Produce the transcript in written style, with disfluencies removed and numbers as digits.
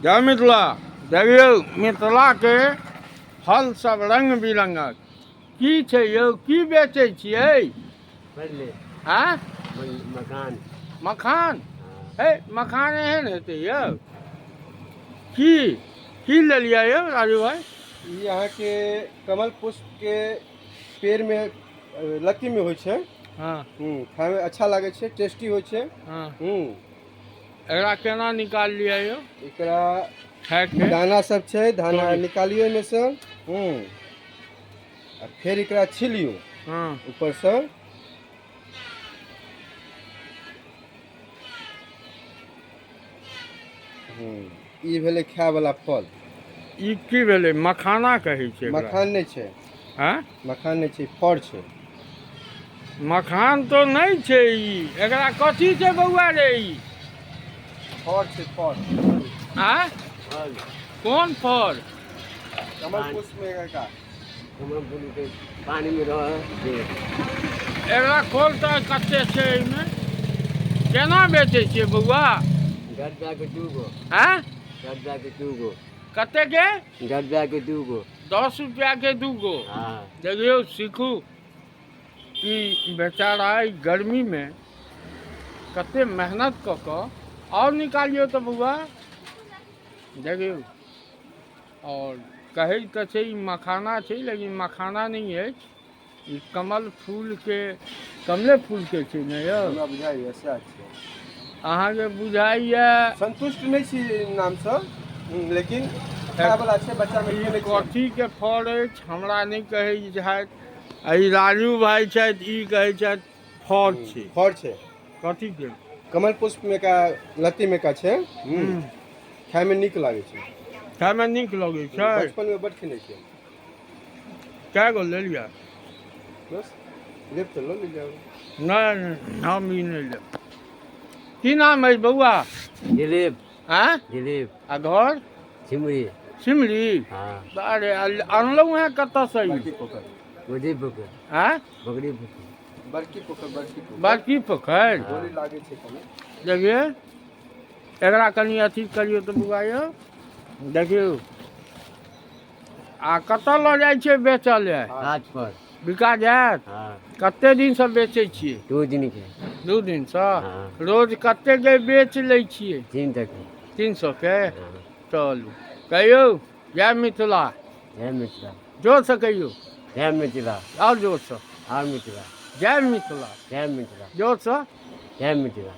जय मिथिला। देखियौ मिथिलाके फल सब रंग बिरंगक की छै यौ? की बेचै छियै? आँय, मखान। मखान? हे, मखान एहन हेतै यौ? की की लेलियै यौ राजू भाई? ई अहाँके कमल पुष्प के पेड़ में लत्ती में होइ छै। खाय में अच्छा लागै छै, टेस्टी होइ छै। एकरा केना निकाललियै यौ? एकरा खायके दाना सब छै, दाना निकालियौ एहिमे से। आ फेर एकरा छिलियौ ऊपरसँ। ई भेलै खाय वाला फल। ई की भेलै? मखाना कहै छै एकरा? मखान नहि छै। आँय? मखान नहि छै, फर छै। मखान तो नहि छै ई। एकरा कथी छै बौआ रे ई? फर छै, फर। आँय? कोन फर? कमल पुष्प में का कमल फूल के पानी में रह। एकरा खोल तऽ कते छै एहिमे। केना बेचै छियै बौआ? 10 रुपया के 2 गो। आँय? 10 रुपया के 2 गो। कते के? 10 रुपया के 2 गो। 10 रुपया के 2 गो। हाँ। देखियौ सीखू, ई बेचारा ई गर्मीमे कते मेहनत कऽ कऽ आओर निकालियौ तऽ बौआ। देखियौ, आओर कहै तऽ छै ई मखाना छै, लेकिन मखाना नहि अछि। ई कमल फूलके, कमले फूलके छै ने यौ? हमरा बुझाइए सएह छै। अहाँके बुझाइए? संतुष्ट नहि छी नामसँ, लेकिन खाय वाला छै, बच्चा में ई खेने छियै। कथीके फल अछि हमरा नहि कहै छथि। आ ई राजू भाइ छथि, ई कहै छथि फल छै। फर छै। कथीके? कमल पुष्प में का लत्ती में का छै। खाय में नीक लागै छै। खायमे नीक लगै छै। बचपन में बड खेने छियै। कए गो लेलियै? बस लेब तऽ लऽ ले जाउ। नहि, हम ई नहि लेब। की नाम अछि बौआ? दिलीप। आँय? दिलीप। आ घर? सिमरी। सिमरी? हाँ। अरे, अनलहुँ हेँ कतऽसँ ई? बड़की पोखर। बगड़ी पोखर। आँय? बगड़ी पोखर। बड़की पोखर, बड़की पोखर। बड़की पोखरि। गोली लागै छै कनि। देखिए, एकरा कनि अथी करियौ तऽ बौआ यौ। देखियौ, आ कतऽ लऽ जाइ छियै बेचऽ लए? हाट पर। बिका जायत? हाँ। कते दिनसँ बेचै छियै? 2 दिन के। 2 दिनसँ? हाँ। रोज कते के बेच लै छियै? 3 तक। 300 के? हाँ। चलू, कहियौ जय मिथिला। जय मिथिला। जोरसँ कहियौ। जय मिथिला। आओर जोरसँ। आओर मिथिला। जय मिथिला। जय मिथिला। जोरसँ। जय मिथिला।